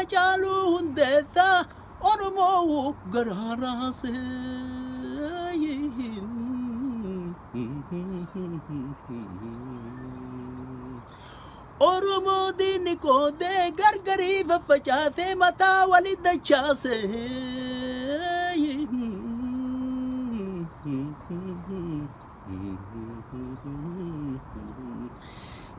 Haacaaluu Hundeessaa Oromoo garaa raasee. Oromoo diinni qoodee gargarii faffacaasee mataa walitti dachaasee.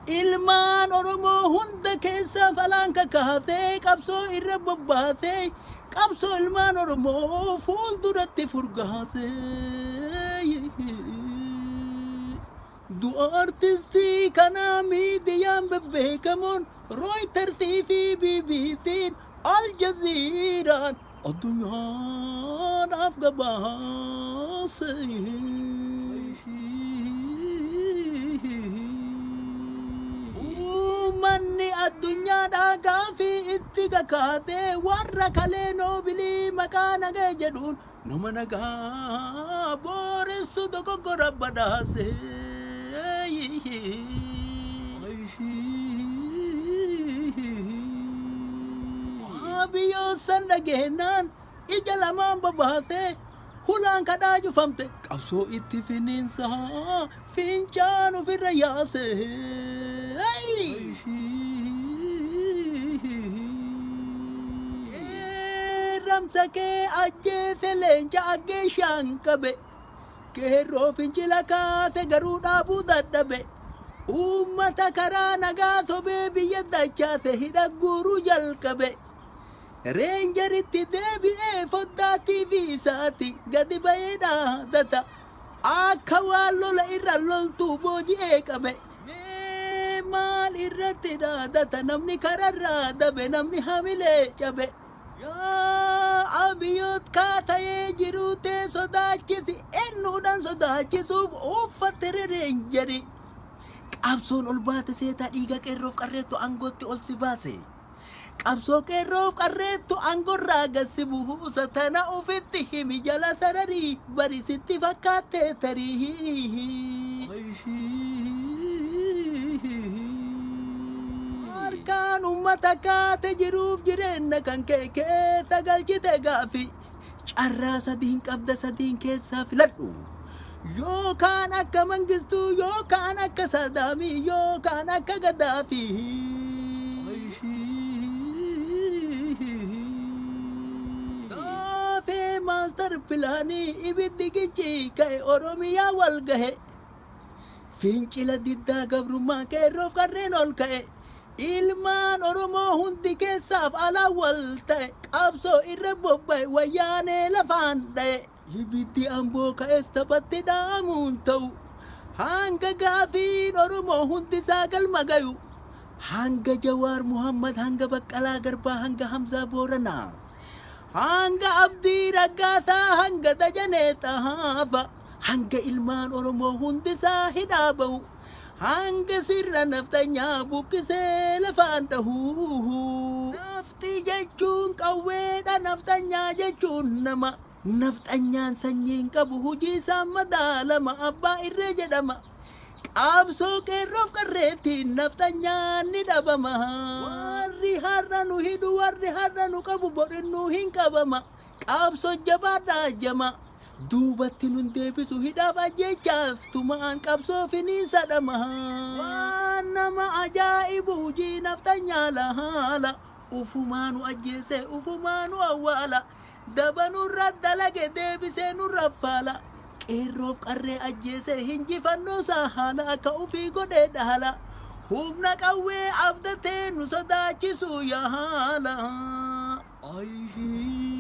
Ilmaan Oromoo hunda keessaa falaan kakaasee qabsoo irra bobbaasee qabsoo ilmaan Oromoo fuulduratti furgaasee. Du'a artistii kanaa miidiyaan bebbeekamoon Rooyitarsii fi BBC'n Al Jazeeraan addunyaadhaaf gabaase. Uummanni addunyaadhaa gaafii itti kakaatee warra kalee noobilii maqaa nagee jedhuun nama nagaa booressu dogoggora badhaase. Abiyyoo san dhageenyaan ija lamaan babaatee hulaan kadhaa cufamte qabsoo itti finiinsaa fincaan ofirra yaase. Qeerramsa kee ajjeese leenca aggeeshaan qabe. Qeerroo fincila kaase garuu dhaabuu dadhabe. Uummata karaa nagaa sobee biyya dachaase hidha guuruu jalqabe. Reenjeritti deebi'ee foddaa TV isaati gadi ba'ee dhaadata. Akka waan lola irra loltuu booji'ee qabe. Mee maal irratti dhaadata namni kararraa dabe namni hamilee cabe. Yaa Abiyoot kaatayee jiruu tee sodaachisi eenyuudhaan sodaachisuuf uffatte reenjeri. Qabsoon ol baate seetaa dhiiga qeerroof qarreettu aangootti ol si baase. Qabsoo qeerroof qarreettu aangorraa gassi buusa tana ufitti himi jala sararii bari sitti fakkaattee tarii. Harkaan uummata kaate jiruuf jireenya kan kee keessa galchite gaafi. Carraa sadiin qabda sadiin keessaa filadhu. Yookaan akka Mangistuu yookaan akka Sadaamii yookaan akka Gaddaafii. Gaafee maastar pilaanii ibiddi gincii ka'e Oromiyaa wal gahe. Fincila diddaa gabrummaa qeerroof qarreen ol ka'e. Ilmaan Oromoo hundi keessaaf alaa wal ta'e qabsoo irra bobba'e wayyaanee lafaan dha'e. Ibiddi amboo ka'es taphatti dhaamuun ta'u. Hanga gaafiin Oromoo hundi isaa galma gayu. Hanga Jawaar Muhammad, hanga Baqqalaa Garbaa, hanga Hamzaa Booranaa. Hanga Abdii Raggaasaa, hanga Dajanee Xahaafa. Hanga ilmaan Oromoo hundi isaa hidhaa ba'u. Hanga sirna nafxanyaa buqqisee lafaan dhahu. Nafti jechuun qawweedha nafxanyaa jechuun nama. Nafxanyaan sanyiin qabu hojii isaan madaalama abbaa irree jedhama. Qabsoo qeerroof qarreettiin nafxanyaan ni dhabama. Warri har'a nu hidhu warri har'a nu qabu borinnuu hin qabama. Qabsoo jabaadhaa jama. Duubatti nun deebisu hidhaaf ajjeechaaf tumaan qabsoo finiinsa dhama. Waan nama ajaa'ibu hojii nafxanyaa laala. Ufumaa nu ajjeese ufumaa nu awwaala. Daba nurra dalage deebisee nurra faala. Qeerroof qarree ajjeese hinjifannoo isaa haala akka ufii godhee dhaala. Humna qawwee abdatee nu sodaachisu yaala. Ayii.